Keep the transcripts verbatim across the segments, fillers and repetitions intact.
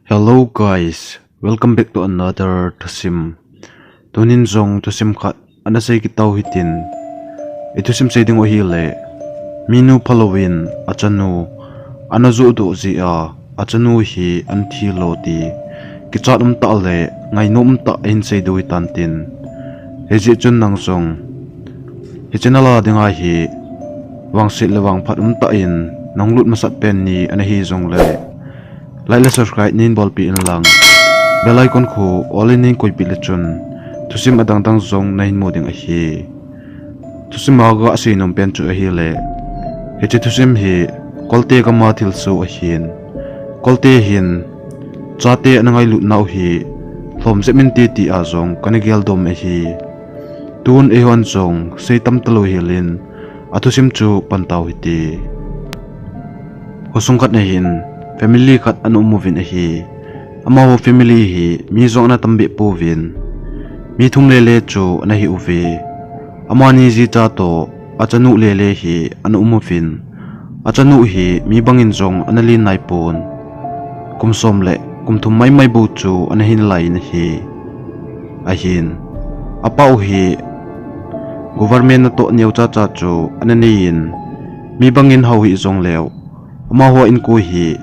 Hello guys, welcome back to another thusim. Tunin jong thusim khat ana sei kit tau hitin. I thusim sei ding u ahile, minu phalouvin achanu ana joh doh jeh a, achanu hi ana thi lo ti kichat umtah le ngainom umtah ahin sei diu hitan tin. Hijeh chun nang jong hiche na la dinga hi vangset le vangphat umtah in nahung lut masat pen ni ana hi jongle, like le subscribe neihin bolpeh in lang, bell icon khu all in neihin koipeh le chun thusim adang dang jong nahin mu ding ahi. Thusim a kasei nom pen chu ahile, hiche thusim hi Kolte gam a thilsoh ahin, Kolte hin chate ana ngailut nau hi lhom jep inte tia jong kana geldom ahi. Tun eihon jong sei tam talou helin, athusim chu pan tau hite. Khosung khat na hin family khat ana um uvin ahi. Amaho family hi mi jong ana tam behpeh pouvin, mi thum lele chu ana hi uve. Amani jicha toh achanu lele hi ana um uvin, achanu hi mi bangin jong ana len naipon, kum som le kum thum maimai bou chu ana hi nalai in ahi. Ahin, apa u hi government natoh neocha cha chu ana neiyin, mi bangin hou hih jongleu, amaho inko hi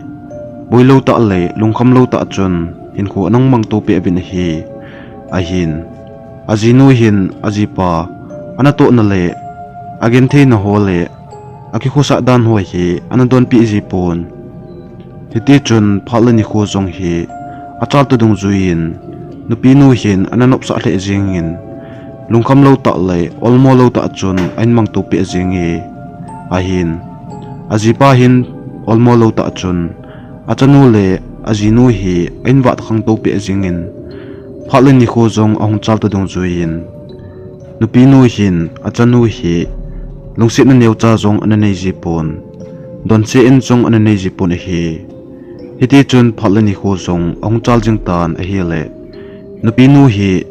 boilou tah le lungkhamlou tah chun hinkho ana hung mangto peh uvin ahi. Ahin, ajinu hin ajipa anatohna le agentheina ho le akikhosah dan ho hi ana donpeh jipon. Hitichun phat le nikho jong hi achal toh dungjuiyin, nupinu hin ana nopsah lheh jengin, lungkhamlou tah le olmolou tah chun ahin mangto peh jenge. Ahin, ajipa hin olmolou tah chun achanu le ajinu hi ahin vahkhangto peh jengin, phat le nikho jong ahung chal toh dungjuiyin, nupinu hin achanu hi lungsetna neocha jong ana nei jipon, donse in jong ana nei jipon ahi. Hitichun phat le nikho jong ahung chal jing tan ahile, nupinu hi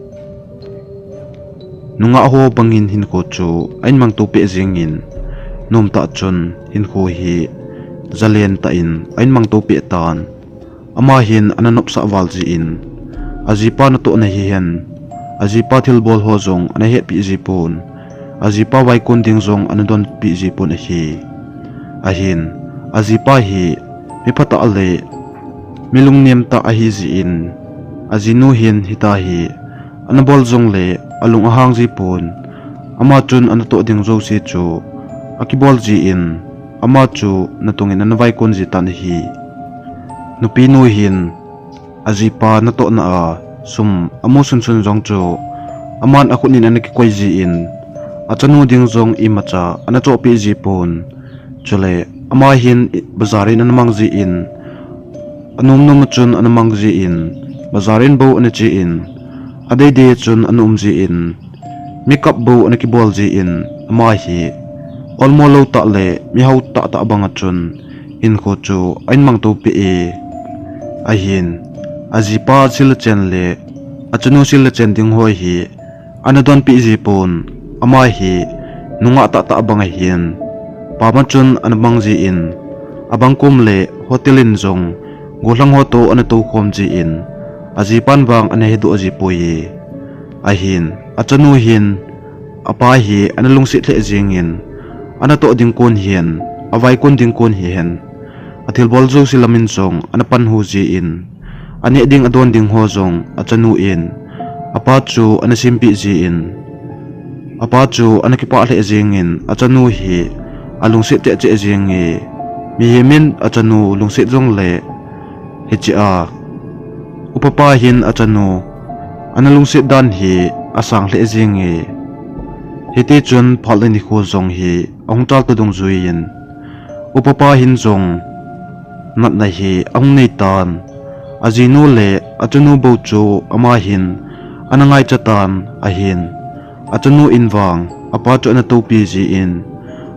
nungah ho bangin hinkho chu ahin mangto peh jengin, nomtah chun hinkho hi jalen tah in ahin mangto peh tan. Ama hin ana nopsah val jin, ajipa natohna hihen, ajipa thilbol ho jong ana hetpeh jipon, ajipa vaikon ding jong ana donpeh jipon ahi. Ahin, ajipa hi mi phatah le mi lungnem tah ahi jin, ajinu hin hitia hi ana bol jongle alung ahang jipon, ama chun anatoh ding jouse chu akibol jin, ama chu natungin ana vaikon ji tan ahi. Nupinu hin ajipa natohna a sum amu sunsun jong chu aman akhut in ana kikoi jin, achanu ding jong imacha ana chohpeh jipon. Chule ama hin bazar in ana mang jin, anom nom a chun ana mang jin, bazar in bou ana chen, adeidei a chun ana um jin, mi kap bou ana kibol jin, ama hi olmolou tah le mihao tahtah banga chun hinkho chu ahin mangto peh e. Ahin, ajipa sil le chen le achanu sil le chen ding ho hi ana donpeh jipon, ama hi nungah tahtah bang ahin, pama chun ana mang jin, abang kom le hotel in jong gollhang ho toh ana toukhom jin, ajipan vang ana hedoh jipoi e. Ahin, achanu hin apa hi ana lungset lheh jengin, anatoh ding kon hihen, avaikon ding kon hihen, athilbol jouse lamin jong ana panhu jin, aneh ding adon ding ho jong achanu in apa chu ana sempeh jin, apa chu ana kipah lheh jengin, achanu hi alungset cheh cheh jenge. Mihem in achanu lungset jongle, hichea upapa hin achanu ana lungset dan hi asang lheh jenge. Hitichun phat le nikho jong hi ahung chal toh dungjuiyin, upapa hin jong natna hi ahung nei tan, ajinu le achanu bou chu ama hin ana ngaicha tan ahin, achanu in vang apa chu ana toupi jin,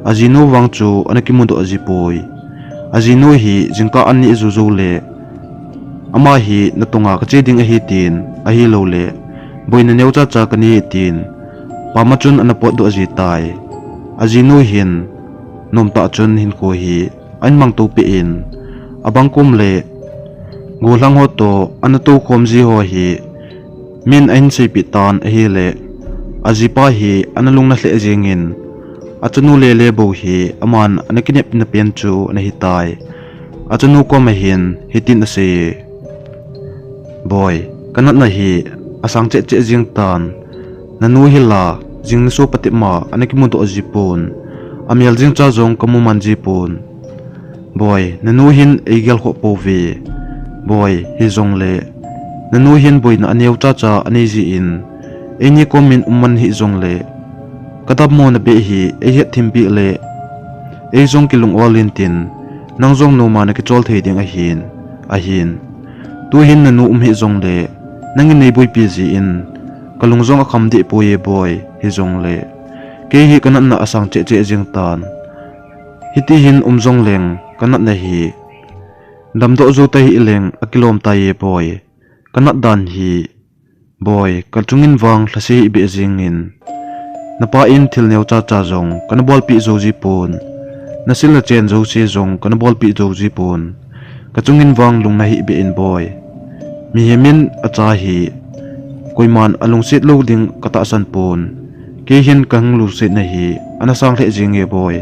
ajinu vang chu ana kimudoh jipoi. Ajinu hi jingkah an neh jou jou le, ama hi natunga kache ding ahi tin, ahiloule boina neocha cha kanei tin, pama chun ana potdoh jitai. Ajinu hin nomtah chun hinkho hi ahin mangto peh in, abang kom le Gollhang ho toh ana tou khom ji ho hi min ahin seipeh tan ahile, ajipa hi ana lungna lheh jengin, achanu lele bou hi aman ana kinepna pen chu ana hitai. Achanu koma hin hitin asei e, Boi, kanatna hi asang cheh cheh jeng tan. Nanu hi la, jing nisopa tep ma ana kimudoh ji pon. Amel jeng cha jong kamu man ji pon. Boi, nanu hin eigel khoh pouve. Boi, hijongle nanu hin boina aneo cha cha anei jin, eini komin um man hijongle, kadammo na beh hi eihet thim peh le, ei jong kilung ol intin, nang jong noma nakichol thei ding ahin, ahin. Tuhin nanu um hijongle, nangin neiboipi jin, kalung jong akham deh poi e boi, hijongle kei hi kanatna asang cheh cheh jeng tan. Hitihin um jongleng kanatna hi damdoh jou tahih leng akilom tai e boi. Kanat dan hi, boi, kachungin vang lhase hih beh jengin, napa in thil neo cha cha jong kana bolpeh jou ji pon. Nasil nachen jouse jong kana bolpeh jou ji pon. Kachungin vang lungna hih beh in boi. Mihem in acha hi koiman alungset lou ding katahsan pon. Kei hin kahung lungsetna hi ana sang lheh jenge boi.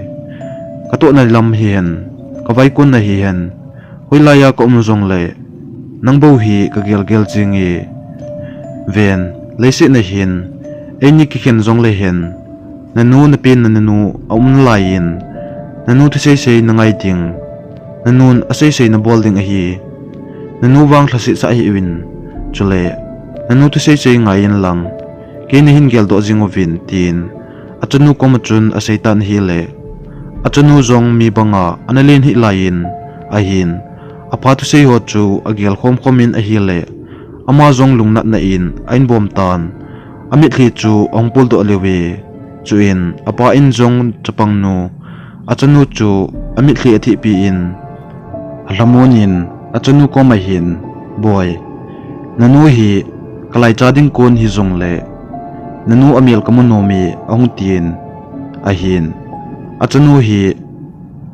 Katohna lam hihen, kavaikonna hihen, hoilaiya kaum jongle, nang bou hi kagel gel jenge. Ven, leiset na hin eini kikhen jongle hen, nanu napenna nanu aum nalaiyin, nanu thusei sei nangai ding, nanun asei sei nabol ding ahi. Nanu vang lhaset sah hih uvin, chule nanu thusei sei ngaiyin lang, kei nahin geldoh jing uvin, tin achanu koma chun asei tan ahile, achanu jong mi banga ana len hih laiyin, ahin, apa thusei ho chu agel khom khom in ahile, ama jong lungnatna in ahin bom tan. Amitlhi chu ahung puldoh lheh e. Chuin apa in jong chapangnu, achanu chu amitlhi athehpi in, alhamon in achanu koma hin, Boi, nanu hi kalaicha ding kon hijongle, nanu amel kamu nom e, ahung tin, ahin. Achanu hi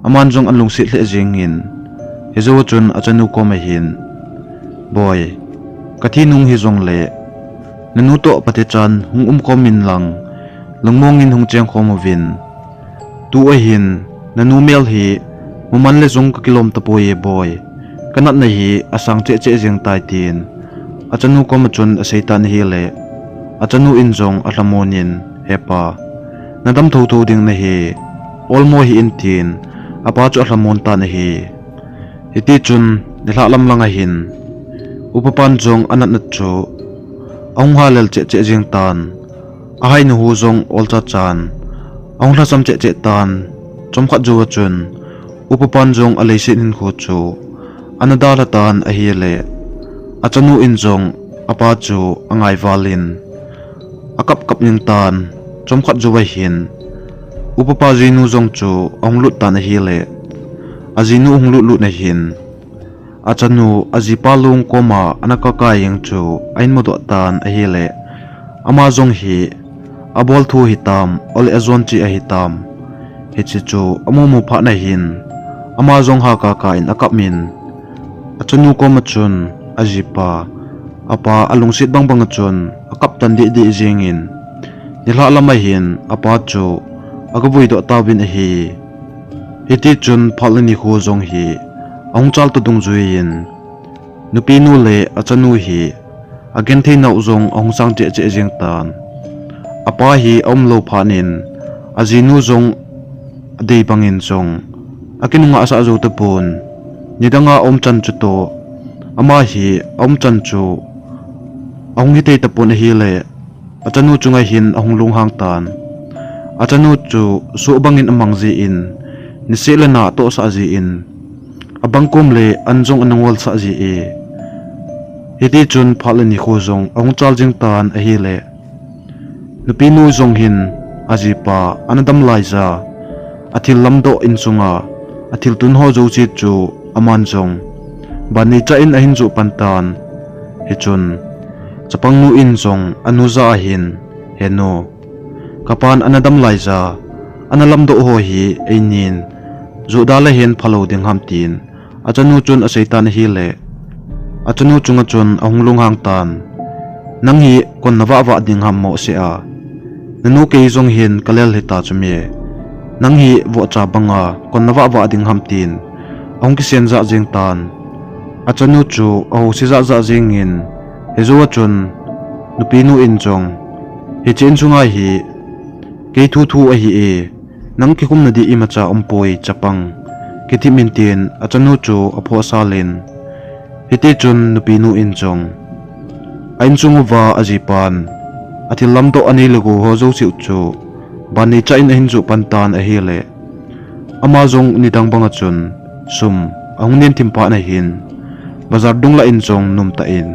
aman jong alungset lheh jengin, hijou chun achanu koma hin, Boi, kathi nung hijongle, nanu toh phatechan hung um khom in lang, lungmong in hung cheng khom uvin. Tu ahin, nanu mel hi muman le jong kakilom tapoi e boi. Kanatna hi asang cheh cheh jeng tai, tin achanu koma chun asei tan ahile, achanu in jong alhamon in, He pa, nadam thotho ding nahi, olmo hih in, tin apa chu alhamon tan ahi. Hitichun nilhah lam langa hin upapan jong anatna chu ahung halel cheh cheh jeng tan. Ahaina hu jong olcha chan ahung lhasam cheh cheh tan. Chomkhat jouva chun upapan jong aleiset hinkho chu ana dalha tan ahile, achanu in jong apa chu angaival in akap kap ning tan. Chomkhat jouva hin upapa jinu jong chu ahung lut tan ahile, ajinu ahung lut lut na hin achanu ajipa long koma ana kakai jeng chu ahin mudoh tan ahile, ama jong hi abol thu hitam, ole ajon chi ahitam, hiche chu amu mu phat na hin ama jong hakaka in akap in, achanu koma chun ajipa, apa alungset bang banga chun akap tan deh deh jengin, nilhah lama hin apa chu agavui doh tauvin ahi. Hitichun phat le nikho jong hi ahung chal to dungjuiyin, nupinu le achanu hi agenthei nau jong ahung sang cheh cheh jeng tan. Apa hi aum lou phat in, ajinu jong adei bangin jong akinunga asah jou tapon. Nidanga aum chan chu toh, ama hi aum chan chu ahung hithei tapon ahile, achanu chunga hin ahung lunghang tan. Achanu chu soh bangin amang jin, niseh le na atohsah jin, abang kom le an jong ana ngolsah ji e. Hitichun phat le nikho jong ahung chal jeng tan ahile, nupinu jong hin ajipa ana dam laija, athil lamdoh insunga athil tun ho jouse chu aman jong ban neicha in ahin joh pan tan. Hichun chapangnu in jong anu jah a hin, He nu, kapan ana dam laija, ana lamdoh ho hi einin joh da le hin phalou ding ham, tin achanu chun asei tan ahile, achanu chunga chun ahung lunghang tan, "Nang hi kon navah vah ding ham mohseh a? Nanu kei jong hin kalel hita chu me. Nang hi vohcha banga kon navah vah ding ham," tin ahung kisen jah jeng tan. Achanu chu ahouse jah jah jengin, hijou a chun nupinu in jong, "Hiche in sunga hi kei thu thu ahi e, nang kikhumna ding imacha umpoi chapang," kiti min tin achanu chu aphoh salin. Hitichun nupinu in jong, a insung uva ajipan athil lamdoh anei le gou ho jouse u chu banneicha in ahin joh pan tan ahile, ama jong nidang banga chun sum ahung nen thim phat nahin, bazar dung lah in jong nomtah in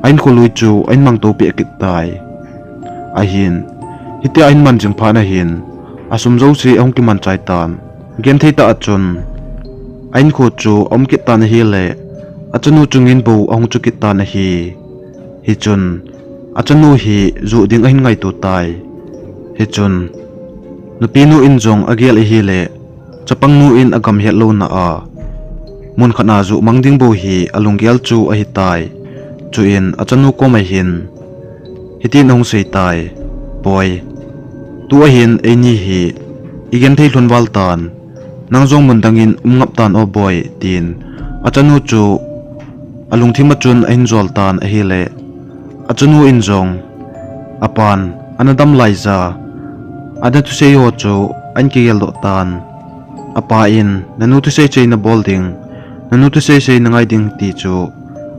a inkhului chu ahin mangto peh kit tai. Ahin, hitia ahin man jing phat nahin, asum jouse ahung kiman chai tan. Genthei tah a chun a inkho chu aum kit tan ahile, achanu chungin bou ahung chu kit tan ahi. Hichun achanu hi joh ding ahin ngaito tai. Hichun nupinu in jong agel ahile, chapangnu in agam hetlouna a mun khat a joh mang ding bou hi alunggel chu ahitai. Chuin achanu koma hin hitin ahung seitai, "Boi, tua hin eini hi igenthei lhon val tan, nang jong mun dangin um ngap tan o boi," tin achanu chu alungthim a chun ahin jol tan ahile, achanu in jong apan ana dam laija ana thusei ho chu ahin kigeldoh tan. Apa in, "Nanu thusei sei nabol ding, nanu thusei sei nangai ding," ti chu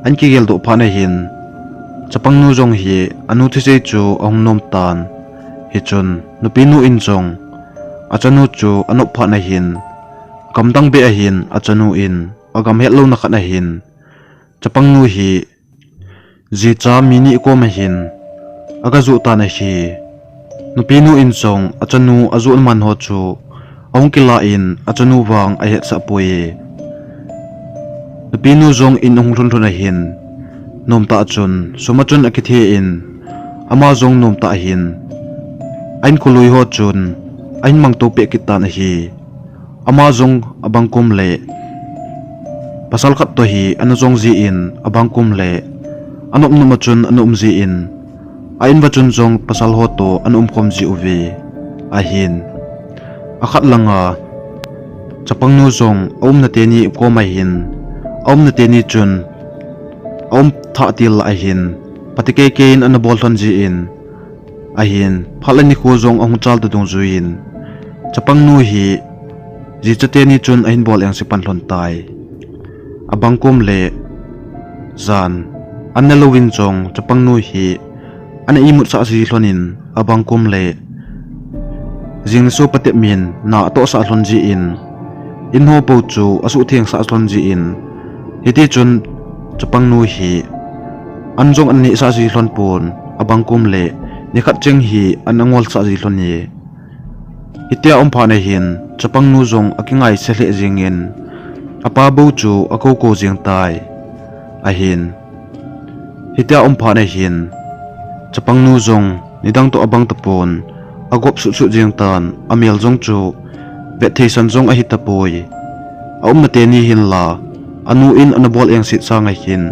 ahin kigeldoh phat nahin, chapangnu jong hi anu thusei chu ahung nom tan. Hichun nupinu in jong achanu chu anop phat nahin, gamdang beh ahin achanu in agam hetlouna khat ahin, chapangnu hi jicha mi ni koma hin aga joh tan ahi. Nupinu in jong achanu ajoh man ho chu ahung kila in achanu vang ahetsah poi. Nupinu jong in ahung lhun lhun ahin, nomtah chun sum a chun akithe in, ama jong nomtah hin a inkhului ho chun ahin mangto peh kit tan ahi. Ama jong abang kom le pasal khat toh hi ana jong jin, abang kom le anop nop a chun ana um jin, a in uva chun jong pasal ho toh ana umkhom ji uve. Ahin, akhat langa chapangnu jong aumna teni koma hin, aumna teni chun aum thah til ahin, phatecha kei kei in ana bol lhon jin, ahin, phat le nikho jong ahung chal ta dungjuiyin, chapangnu hi jicha teni chun ahin bol engse pan lhon tai. Abang kom le jan an ne louvin jong chapangnu hi ana imutsah ji lhon in, abang kom le jing le so patep min na atohsah lhon jin, in ho bou chu asuhthengsah lhon jin, hitichun chapangnu hi an jong ana nehsah ji lhon pon, abang kom le nikhat cheng hi ana ngolsah ji lhon e. Hitia aum phat nahin, chapangnu jong akingaise lheh jingin, apa bou chu akoukou jing tai. Ahin, hitia aum phat nahin, chapangnu jong nidang toh abang tapon, agop sutsut jing tan, amel jong chu vet theisan jong ahi tapoi. Aumna teni hinla, anu in ana bol engset sanga hin,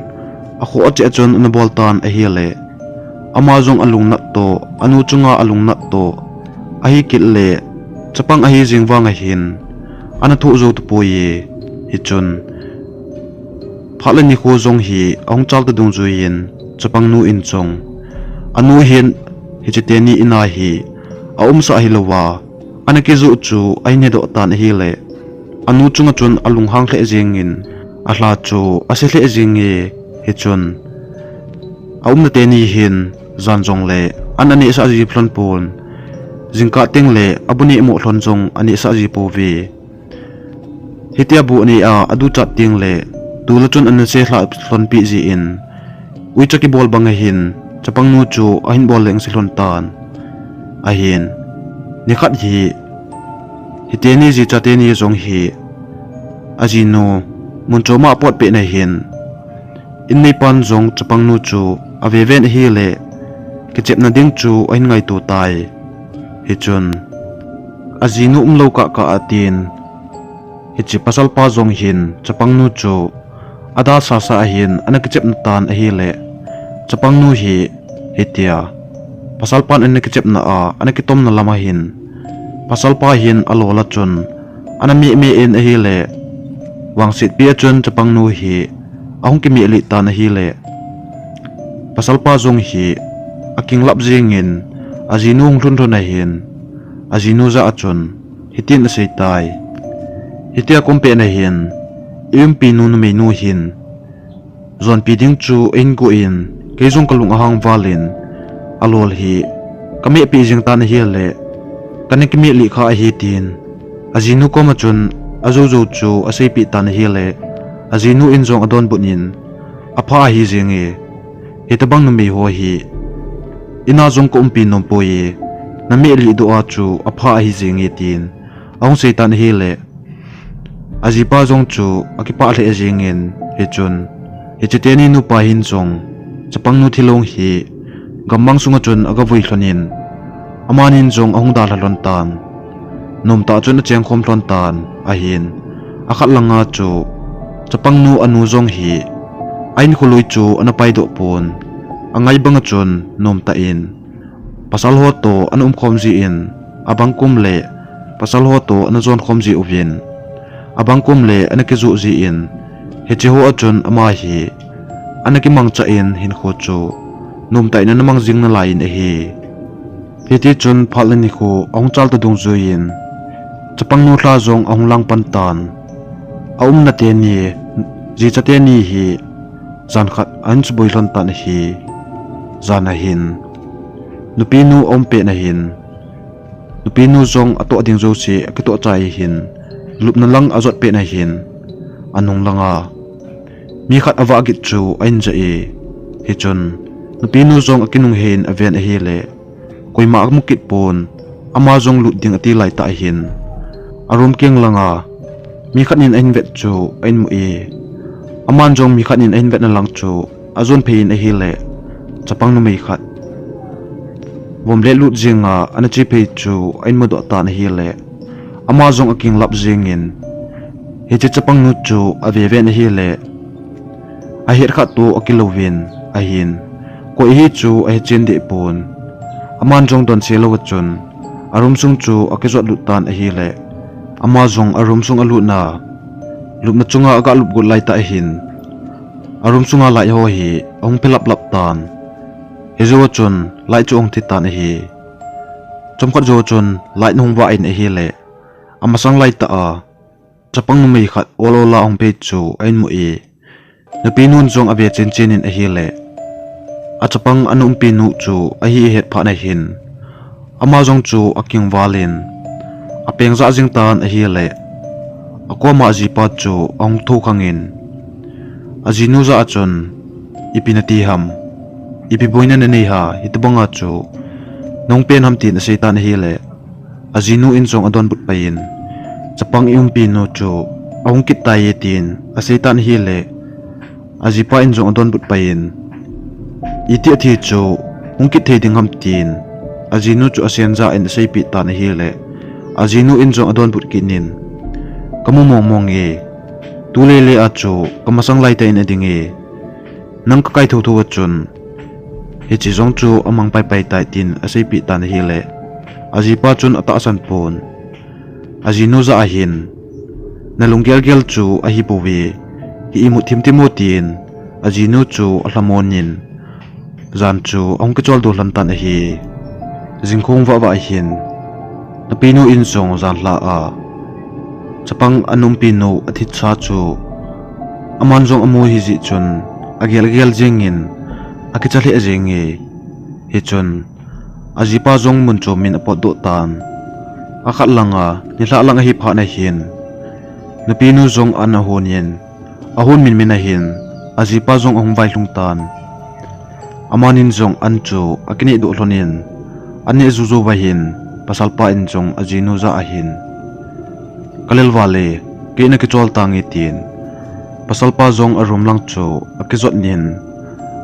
akhoh cheh a chun ana bol tan ahile, ama jong alungnat toh, anu chunga alungnat toh, ahikit le chapang ahi jing vanga hin ana thoh jou tapoi e. Hichun, phat le nikho jong hi ahung chal ta dungjuiyin, chapangnu in jong anu hin hiche teni ina hi aumsah hilouva, ana kijoh chu ahin hedoh tan ahile, anu chunga chun alunghang lheh jingin, alha chu ase lheh jinge. Hichun, aumna teni hin jan jongle an anehsah ji lhon pon, jingkah tengle abu neh moh lhon jong anehsah ji pouve. Hitia bu aneh a aduchat tengle, tula chun ana selha lhonpi jin, uicha kibol banga hin chapangnu chu ahin bol lengse lhon tan. Ahin, nikhat hi, hiteni jicha teni jong hi ajinu mun choma apot peh nahin, in neipan jong chapangnu chu aveven ahile, kichepna ding chu ahin ngaito tai. Hichun, ajinu umlou kahkah a tin, hiche pasalpa jong hin chapangnu chu adalhasa ahin ana kichepna tan ahile, chapangnu hi hitia pasalpan ana kichepna a ana kitomna lam ahin pasalpa hin alol a chun ana mehmeh in ahile, vangsetpi a chun chapangnu hi ahung kimeh lih tan ahile, pasalpa jong hi akinglap jengin ajinu hung lhun lhon ahin ajinu jah a chun hitin aseitai, hitia kompet na hin, i umpinu numeinu hin jonpi ding chu ahin go in, kei jong kalung ahang valin alol hi kamehpeh jeng tan ahile, kana kimeh lih kha ahi tin ajinu koma chun ajoujou chu aseipeh tan ahile, ajinu in jong adonbut in, apha ahi jenge, hitobang numei ho hi ina jong ka umpi nompoi, nameh lih doh a chu apha ahi jenge tin ahung seitan ahile, ajipa jong chu akipah lheh jengin, hichun hiche teni nupa hin jong chapangnu thilong hi gammang sunga chun agavui lhonin, amanin jong ahung dalha lhon tan, nomtah chun achengkhom lhon tan ahin, akhat langa chu chapangnu anu jong hi a-in kholui chu ana paidoh pon, angai banga chun nomtah in pasal ho toh ana umkhom jin, abang kum le pasal ho toh ana jonkhom ji uvin, abang kum le ana kijoh jin, hiche ho a chun ama hi ana kimangcha in hinkho chu nomtah in ana mang jing nalai in ahi. Hitichun phat le nikho ahung chal ta dungjuiyin, chapangnu lha jong ahung lang pan tan, aumna teni, jicha teni hi jan khat ahin suboi lhon tan ahi. Jan ahin nupinu aum pet na hin, nupinu jong atoh ding jouse akitoh chai hin, lupna lang ajot pet na hin, anung langa mi khat avah git chu ahin ja e. Hichun nupinu jong akinung hein aven ahile, koima amu kit pon, ama jong lut ding ati laitah hin, a room keng langa mi khat in ahin vet chu ahin mu e. Aman jong mi khat in ahin vetna lang chu ajon phei in ahile, chapang numei khat vom le lut jenga ana che phei chu ahin mudoh tan ahile, ama jong akinglap jengin, hiche chapangnu chu ave ven ahile, ahet khat toh akilouvin ahin, koi hi chu ahechen deh pon, aman jong donse lou a chun a room sung chu akijot lut tan ahile, ama jong a room sung alutna lupna chunga aga lup got laitah ahin, a room sunga light ho hi ahung phelap lap tan. Hijou a chun light chu ahung thi tan ahi. Chomkhat jou a chun light ahung vah in ahile, amasang laitah a chapang numei khat ol ol a ahung phei chu ahin mu e. Nupinun jong ave chen chen in ahile, achapang anu umpinu chu ahi ahet phat na hin, ama jong chu akingval in, apeng jah jeng tan ahile, akoma ajipa chu ahung thou khangin, ajinu jah a chun, ipi nati ham, ipi boina nanei ham, hitobanga chu nahung pen ham tin asei tan ahile, ajinu in jong adonbut pai in, chapang i umpinu chu ahung kit tai e tin asei tan ahile, ajipa in jong adonbut pai in, iti athi chu hung kit thei ding ham tin ajinu chu asen jah in aseipeh tan ahile, ajinu in jong adonbut kit in, kamu mong mong e, tuleile a chu kamasang laitah in ading e, nang kakai thou thou a chun hiche jong chu amang pai pai tai tin aseipeh tan ahile, ajipa chun atahsan pon, ajinu jah a hin, nalung gel gel chu ahipouve, hi imut thim thim o tin ajinu chu alhamon in, jan chu ahung kichol doh lhon tan ahi. Jingkhong vah vah hin, nupinu in jong jan lha a, chapang anu umpinu athisa chu aman jong amu hijeh chun, agel agel jengin akicha lheh jenge. Hichun, ajipa jong mun chomin apotdoh tan. Akhat langa nilhah lang ahi phat na hin, nupinu jong an ahon in, ahon min min a hin, ajipa jong ahung vailhung tan. Amanin jong an chu akineh doh lhon in, aneh jou jou va hin, pasalpa in jong ajinu jah a hin, kalel vale, kei nakichol tange tin, pasalpa jong a room lang chu akijot in,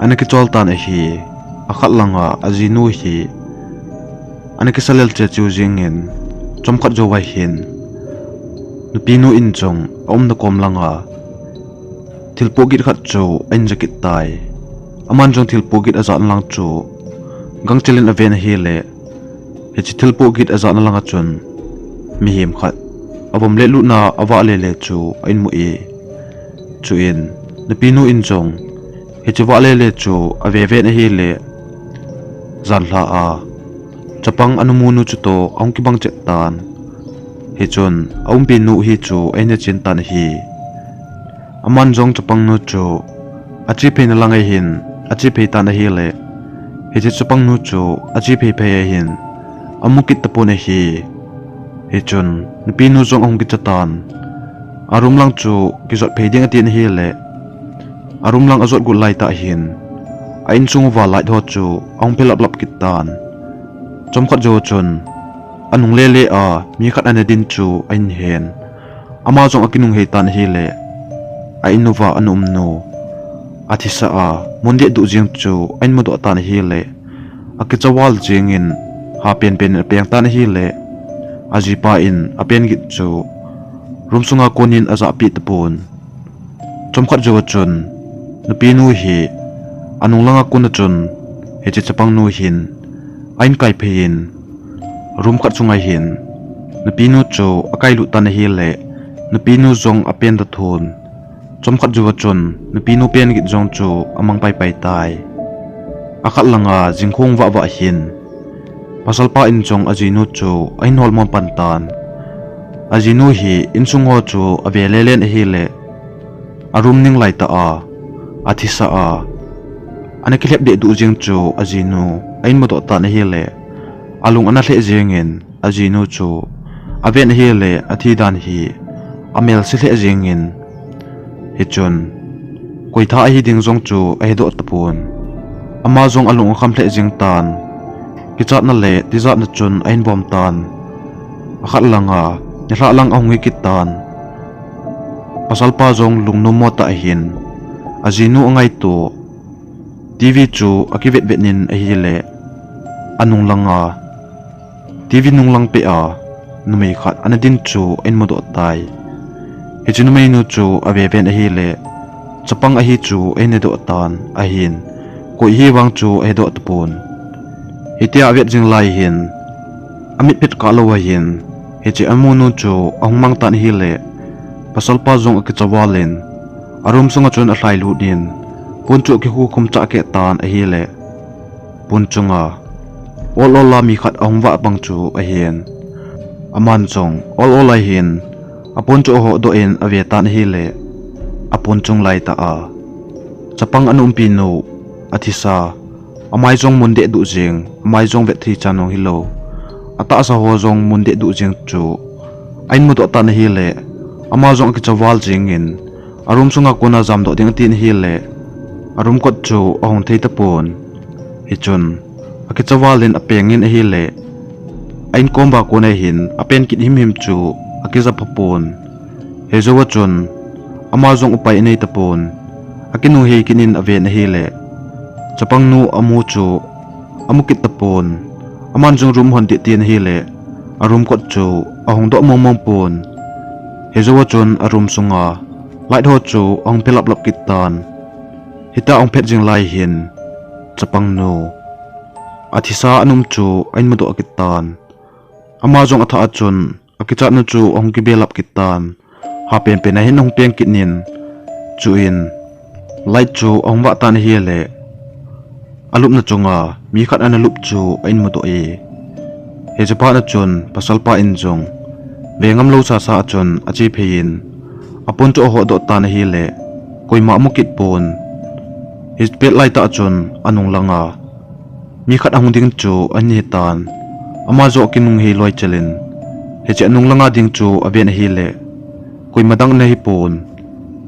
ana kichol tan ahi. Akhat langa ajinu hi ana kisa lel chechew jengin, chomkhat jou va hin, nupinu in jong aumna kom langa thilpoh git khat chu ahin ja kit tai. Aman jong thilpoh git ajatna lang chu gangchel in aven ahile, hiche thilpoh git ajatna lang a chun mihem khat avom le lutna a vahle le chu ahin mu e. Chuin nupinu in jong hiche vahle le chu ave ven ahile, janhi a chapang anu munu chutoh ahung kibang chet tan. Hichun aumpinu hi chu ahin hechen tan ahi. Aman jong chapangnu chu ache pheina lang a hin ache phei tan ahile, hiche chapangnu chu ache phei phei a hin amu kit tapon ahi. Hichun nupinu jong ahung kicha tan. A room lang chu kijot phei ding atin ahile, a room lang ajot got laitah hin a insung uva light ho chu ahung phe lap lap kit tan. Chomkhat jou chun anung le le a mi khat ana din chu ahin hen. Ama jong akinung hei tan ahile, a in uva ana umnu athisa a mun dehduh jeng chu ahin mudoh tan ahile, akicha val jengin ha penpen in apeng tan ahile, ajipa in apen git chu room sunga konin ajahpeh tapon. Chomkhat jou a chun nupinu hi anung langa kon a chun hiche chapangnu hin ahin kai phei in, room khat sunga hin nupinu chu akailut tan ahile, nupinu jong apen ta thon. Chomkhat jou a chun nupinu pen git jong chu amang paipai tai. Akhat langa jingkhong vah vah hin pasalpa in jong ajinu chu ahin holmo pan tan. Ajinu hi insung ho chu ave le len ahile, a room ning laitah a athisa a ana kilhep dehduh jeng chu ajinu ahin mudoh tan ahile, alung ana lheh jengin ajinu chu aven ahile, athi dan hi amelse lheh jengin, hichun koi tha ahi ding jong chu ahedoh tapon. Ama jong alung akham lheh jeng tan. Kichatna le tijatna chun ahin vom tan. Akhat langa nilhah lang ahung hi kit tan. Pasalpa jong lungnom mo tah ahin ajinu angaito, TV chu akivet vet in ahile, anung langa TV nung lang peh a numei khat ana din chu ahin mudoh tai. Hiche numeinu chu ave ven ahile, chapang ahi chu ahin hedoh tan ahin, koi hi vang chu ahedoh tapon. Hitia avet jing lai hin amit phet kah lou ahin, hiche amunu chu ahung mang tan ahile, pasalpa jong akicha val in a room sunga chun alhailut in pon chu akikhu khum chah keh tan ahile, pon chunga ol ol a mi khat ahung vah bang chu ahin, aman jong ol ol a hin apon chu ahohdoh in ave tan ahile, apon chung laitah a chapang ana umpinu athisa, amai jong mun dehduh jeng, amai jong vetthei chan jong hilou, atahsa ho jong mun dehduh jeng chu ahin mudoh tan ahile, ama jong akicha val jengin a room sunga kona jamdoh ding atin ahile, a room kot chu ahong thei tapon. Hichun akicha val in apengin ahile, a inkom uva kona hin apen kit himhim chu akija phapon. Hijou a chun ama jong upai anei tapon. Akinung hei kit in aven ahile, chapangnu amu chu amu kit tapon. Aman jong room hon ding atin ahile, a room kot chu ahong doh mong mong pon. Hijou a chun a room sunga light ho chu ahong phe lap lap kit tan. Hitia ahong phet jing lai hin chapangnu athisa ana um chu ahin mudoh kit tan. Ama jong athah a chun akichatna chu ahong kibelap kit tan. Ha penpen a hin ahong peng kit in, chuin light chu ahong vah tan ahile, alupna chunga mi khat ana lup chu ahin mudoh e. Hiche phat a chun pasalpa in jong ve ngam lou sasa a chun ache phei in, apon chu ahohdoh tan ahile, koima amu kit pon. Hiche pet laitah a chun anung langa mi khat ahung ding chu ahin he tan. Ama jong akinung hei loi chel in, hiche anung langa ding chu aven ahile, koima dang ana hipon.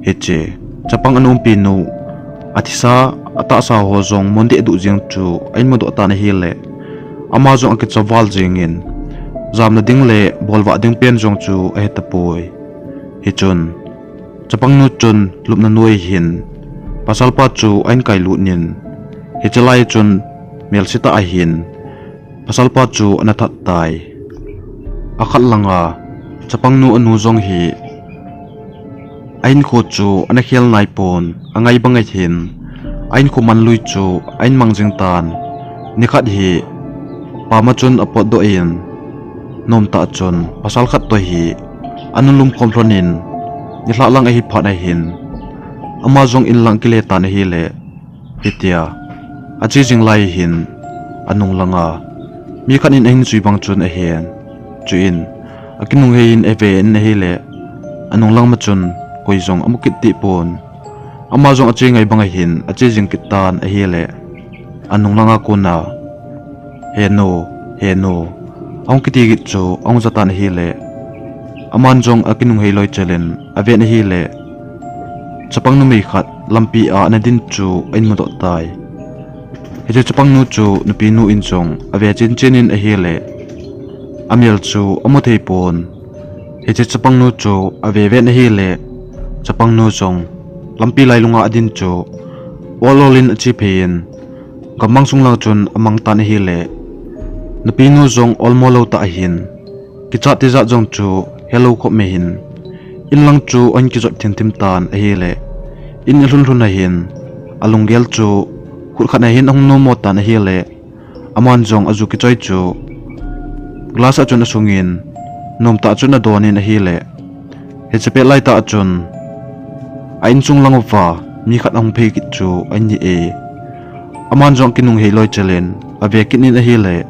Hiche chapang ana umpinu athisa, atahsa ho jong mun dehduh jeng chu ahin mudoh tan ahile, ama jong akicha val jengin, jamna ding le bolvah ding pen jong chu ahe tapoi. Hichun chapangnu chun lupna noi hin pasalpa chu ahin kailut in, hiche lai chun melse tah a hin pasalpa chu ana that tai. Akhat langa chapangnu anu jong hi Ahinkho chu ana khel nai pon, angai bang ahin, ahinkho manlui chu ahin mang jing tan. Nikhat hi pam a chun apotdoh in, nomtah chun pasal khat toh hi ana lumkhom lhon in, nilhah lang ahi phat ahin, ama jong in lang kile tan ahile, hitia ache jing lai hin, anung langa mi khat in ahin jui bang chun ahen. Chuin akinunghei in ave in ahile, anung lang ma chun koi jong amu kit deh pon. Ama jong ache ngai bang ahin, ache jing kit tan ahile, anung langa kona, "He nu, he nu," ahung kiti kit chu ahung ja tan ahile, aman jong akinunghei loi chel in aven ahile, chapang numei khat lampi a ana din chu ahin mudoh tai. Hiche chapang nu chu nupi nu in jong ave chin chin in ahile, amel chu amu thei pon. Hiche chapang nu chu ave ven ahile, chapang nu jong lampi lailunga adin chu ol ol in ache phei in, gammang sung lang chun amang tan ahile, nupi nu jong olmo lou tah ahin, kichat tijat jong chu helou khop mai hin, in lang chu ahin kijot thim thim tan ahile, in alhun lhun ahin, alunggel chu khut khat ahin ahung nommo tan ahile, aman jong aju kichoi chu glass a chun asung in, nomtah chun adon in ahile, hiche pet lai tah chun a insung lang uva mi khat ahung phei kit chu ahin hi e. Aman jong akinunghei loi chel in ave kit in ahile,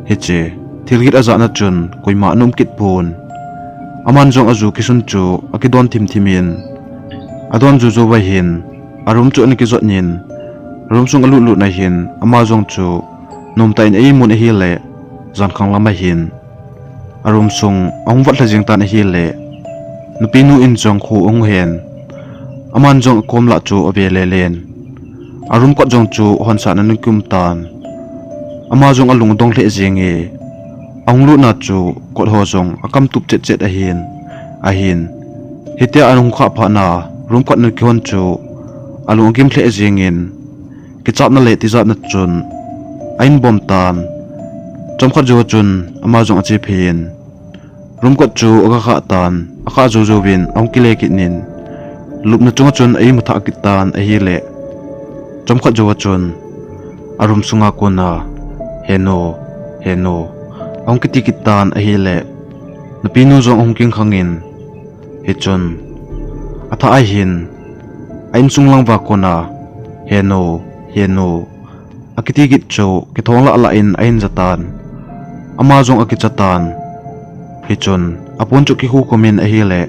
hiche thilgil ajahna chun koima ana um kit pon. Aman jong aju kisun chu akidon thim thim in, adon jou jou va hin, a room chu ana kijot in, room sung alut lut na hin, ama jong chu nomtah in a-imun ahile, jankhang lam ahin, a room sung ahung vat lha jeng tan ahile, nupi nu in jong kho ahung hen, aman jong akom lah chu ave le len. A room kot jong chu honsah in ana kium tan. Ama jong alung adong lheh jenge, ahung lutna chu kot ho jong akam tup chet chet ahin, ahin, hitia ahung khah phat na room kot ana kihon chu alung agim lheh jeng in, kichatna le tijatna chun ahin bom tan. Chomkhat jou chun ama jong ache phei in, room kot chu aga khah tan, akhah jou jou vin ahung kile kit in, lupna chunga chun a-imu thah kit tan ahile, chomkhat jou chun a room sunga kona, "He nu, he nu," ahung kiti kit tan ahile, nupi nu jong ahung kingkhang in, hichun athah ahin, a insung lang uva kona, "He nu, he nu," akiti kit chu kithong lah lah in ahin ja tan. Ama jong akicha tan. Hichun apon chu kikhu khum in ahile,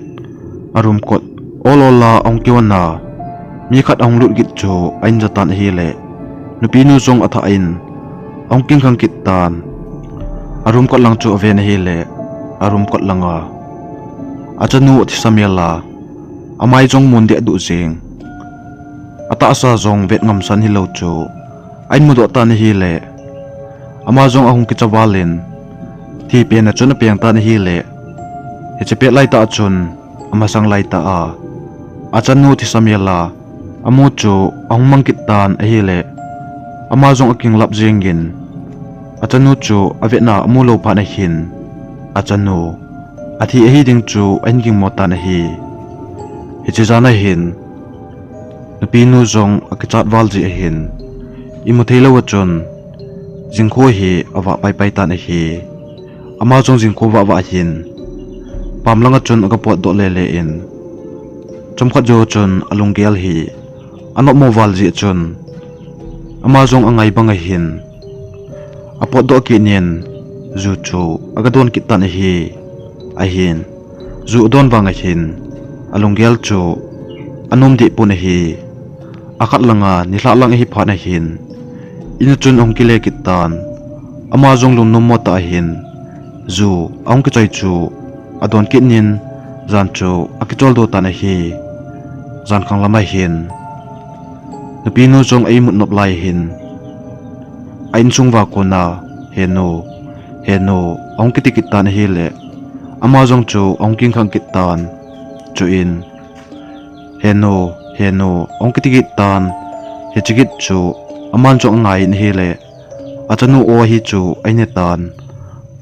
a room kot ol ol a ahung kihon a, mi khat ahung lut kit chu ahin ja tan ahile, nupi nu jong athah in ahung kingkhang kit tan. A room kot lang chu aven ahile, a room kot langa achanu athisa mel a, amai jong mun deh duh jeng, atahsa jong vet ngamsan hilou chu ahin mudoh tan ahile, ama jong ahung kicha val in, thi pen a chun apeng tan ahile, hiche pet lai tah chun amasang lai tah a achanu thisa mel a amu chu ahung mang kit tan ahile, ama jong akinglap jeng in, achanu chu avetna amu lou phat na hin, achanu athi ahi ding chu ahin gingmo tan ahi. Hiche jan a hin, nupi nu jong akichat val jeh ahin, imu thei lou a chun jingkho hi avah pai pai tan ahi. Ama jong jingkho vah vah hin, pam langa chun aga potdoh le le in, chomkhat jou chun alunggel hi anopmo val jeh chun, ama jong angai bang ahin, apotdoh kit in, ju chu aga don kit tan ahi. Ahin, ju adon vang ahin, alunggel chu anom deh pon ahi. Akhat langa nilhah lang ahi phat na hin, in a chun ahung kile kit tan. Ama jong lungnommo tah ahin, ju ahung kichoi chu adon kit in, jan chu akicholdo tan ahi. Jankhang lam a hin, nupi nu jong a-imut nop lai hin, a insung uva kona, "He nu, he nu," ahung kiti kit tan ahile, ama jong chu ahung kingkhang kit tan. Chuin, "He nu, he nu," ahung kiti kit tan. Hiche kit chu aman jong angai in ahile, achanu o ahi chu ahin he tan.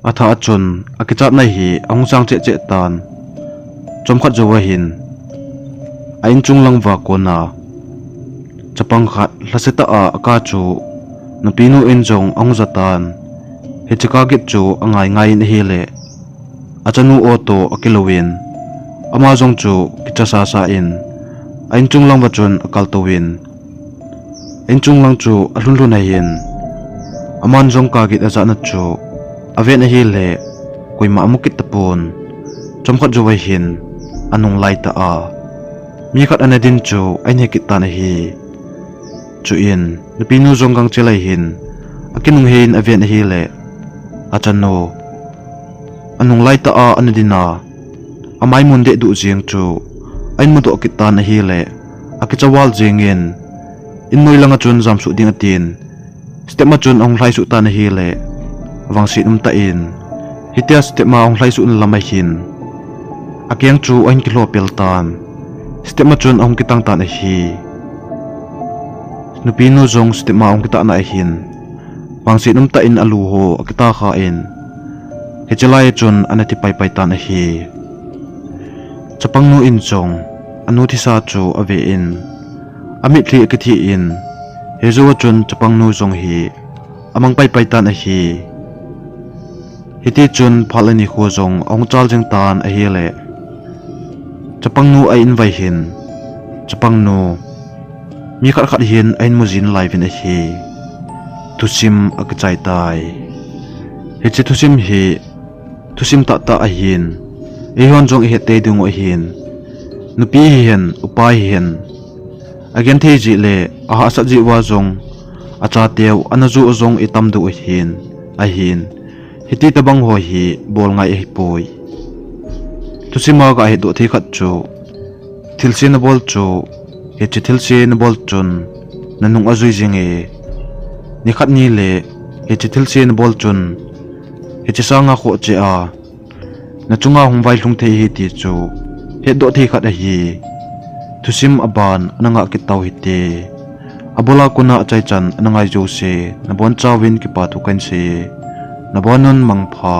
Athah a chun akichatna hi ahung sang cheh cheh tan. Chomkhat jou a hin, A inchung lang uva kona chapang khat lhasetah a aka chu nupinu in jong ahung jatan. Hiche kagit chu angai ngai in ahile, achanu o toh akilouvin, ama jong chu kicha sasa in a inchung lang uva chun akaltouvin, inchung lang chu alhun lhun ahin, aman jong kagit ajahna chu aven ahile, koima amu kit tapon. Chomkhat jouva hin anung laitah a mi khat ana din chu ahin he kit tan ahi. Chuin nupinu jong gangchel a hin akinung hei in aven ahile, achanu anung laitah a ana din a, amai mun dehduh jeng chu ahin mudoh kit tan ahile, akicha val jengin, innoi langa chun jamsuh ding atin, step a chun ahung lhaisuh tan ahile, vangset umtah in hitia step a ahung lhaisuhna lam ahin akeng chu ahin kilho pel tan. Step a chun ahung kitang tan ahi. Nupinu jong step a ahung kitahna ahin vangset umtah in alu ho akitah khan, hiche lai a chun ana thi paipai tan ahi. Chapangnu in jong anu thisa chu ave in, amitlhi akithin, hijou a chun chapangnu jong hi amang paipai tan ahi. Hitichun phat le nikho jong ahung chal jeng tan ahile, chapangnu a invai hin chapangnu mi khat khat hin ahin mu jin lai uvin ahi. Thusim akichai tai. Hiche thusim hi thusim tahtah ahin, eihon jong ihet tei diu ahin, nupi hihen upa hihen, agenthei jeh le ahahsat jeh uva jong achateu ana ju u jong itam diu ahin, ahin, hiti tobang ho hi bol ngai ahipoi. Thusim a gahetdoh thei khat chu, thilse nabol chu hiche thilse nabol chun nanung ajui jinge, nikhat nile hiche thilse nabol chun hiche sanga khoh cheh a nachunga hung vailhung thei ahi ti chu hetdoh thei khat ahi. Thusim aban ana ngah kit tau hite. Abul a kona achaichan ana ngai jouse nabonchauvin kipathu kahin sei. Nabonun mangpha.